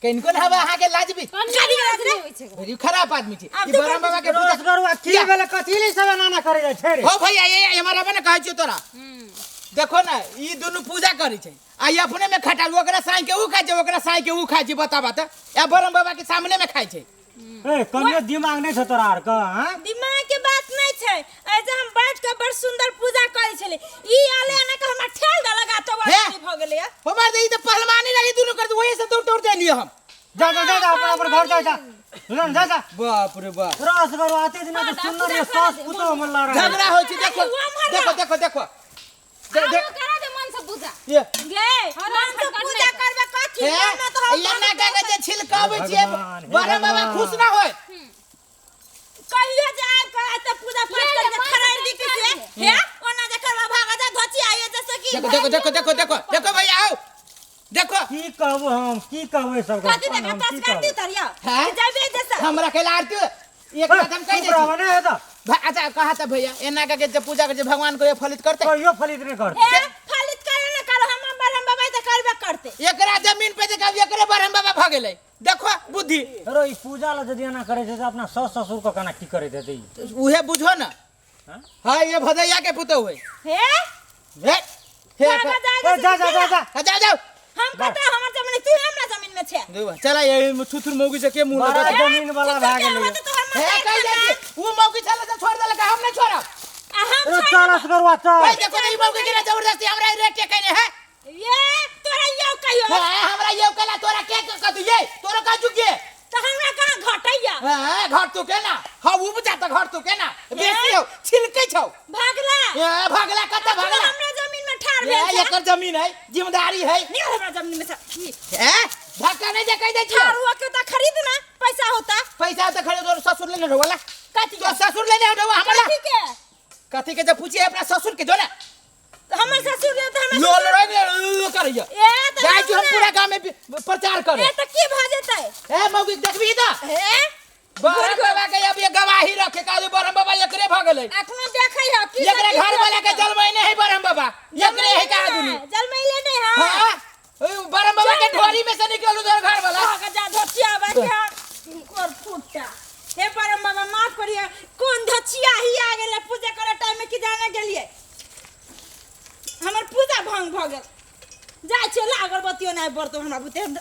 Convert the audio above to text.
कनिको ने हवे अहाँ के लाज भी गाली गलौज रे होइ छै बड़ी खराब आदमी छी आब ई तो बरम बाबा के पूजा रोजगार की भेलै कथी ले सब एना ना करे जाइ छै रे हो भैया ये हमारा बने कहै छियो तोरा देखो ना ई दुनू पूजा करै छै आ ई अपने में खटा ओकरा साई के ऊ खाइ छै ओकरा साई के ऊ खाइ छै बता बता या बरम बाबा के सामने में खाइ छै ए कनियो दिमाग नहि छौ तोरा आर के हाँ दिमाग के बात नहीं छै ऐसे हम बैठ के बड़ सुंदर पूजा करै छली ई आले आने के हमरा ठेल देलक आ तो हे? भऽ गेलै हमार त ई त पहलवानी रही दुनू कर वही से दौड़ दौड़ देलिए हम जा जा जा जा अपन अपन घर जा जा बुझल जा जा बाप रे बाप रस करू आते दिना तो सुनर ये सास पुतो हमर लड़ा झगड़ा होइ छै देखो देखो देखो देखो दे दे करा दे मन से पूजा ये गे मन से पूजा करबे कथी हे ना तो हम ये ना कहे जे छिलकाबै छियै भगवान, हे बरम बाबा भगवान। खुश ना होय कहियो जे आबि के एते पूजा पाठ ले, कर के मन से खरार दी के से हे ओना जे करबा भागा जा धोची आइए जैसे कि देखो देखो देखो देखो देखो देखो भैया आओ देखो की कहबो हम की कहबो सब कथी देखा तस कर दी तरिया हैं? जाबे जैसे हमरा के आरती एक बात हम कह चुप रहो दै ने हे तऽ छी अच्छा कहा था भैया एना के जे पूजा कर जे भगवान को ये फलित करते कहियो फलित नहि करतै हे फलित करे ना कर हम बरम बाबा त करबे करते एकरा जमीन पे जे कभी एकरे बरम बाबा भ गेलै देखो बुद्धि रो ई पूजा ला यदि एना करै छै तऽ अपना सास ससुर के केना की करैत हेतै ई? उहे बुझो ना हाँ? हाँ ये भदैया के पुतोह है हे हे हे भागा जा ए, जा जा जा जा हाँ, जा जाओ हम कता हमर जमीन तू हमरा जमीन में छे चला ये थुथुर मौगी से के मुंह बड़ा लगा जमीन वाला भए गेलै हे कह जाइ छी उ मौगी छले से छोड़ देलक हम नहीं छोड़ब आ हम रो चल असगरुआ चल ओए देखो तो ई मौगी के जबरदस्ती हमरा रेट के कहने है ये तोरा यो कहियो हां हमरा ये कहला तोरा के कह तू ये तोरा का चुके तो हमरा कहाँ घटैया हां घर तू के ना हां उ बचा त घर तू के ना बेसी हो छिलकै छौ भागला ए भागला कत तू भागला हमरा जमीन में ठाड़ ए भेल छे एकर जमीन है जिम्मेदारी है निकल हमरा जमीन में से ए धक्का नहीं दे कह दे छियो ठाड़ हुआ के तो खरीद ना पैसा होता पैसा तो खरीद तोर ससुर लेने रहो वाला कथी तो ससुर लेने रहो हमरा कथी के कथी के जब पूछिए अपना ससुर के जो ना हमर ससुर ले तो हमर लोल रोग करैया ए तो जाइ छी हम पूरा गांव में प्रचार करे ए तो की भ जेतै ए मौगी देखबी त ए बरम बाबा के अब ये गवाही रखे कालू बरम बाबा एकरे भ गेलै अखनो देखै हो की एकरे घर वाला के जलमैने है बरम बाबा एकरे है का आदमी जलमैले नहीं हां हां ओ बरम बाबा के ढोरी में से निकलू तोर घर वाला भाग जा धोचिया बा के कर फुट्टा हे परम बाबा माफ करिए कोन धोचिया ही आ गेलै पूजा करे टाइम में की जाने गेलिए हमर पूजा भंग भ गेल जाइ छियै ला अगरबत्तियो नहि बरतो हमरा बुते हम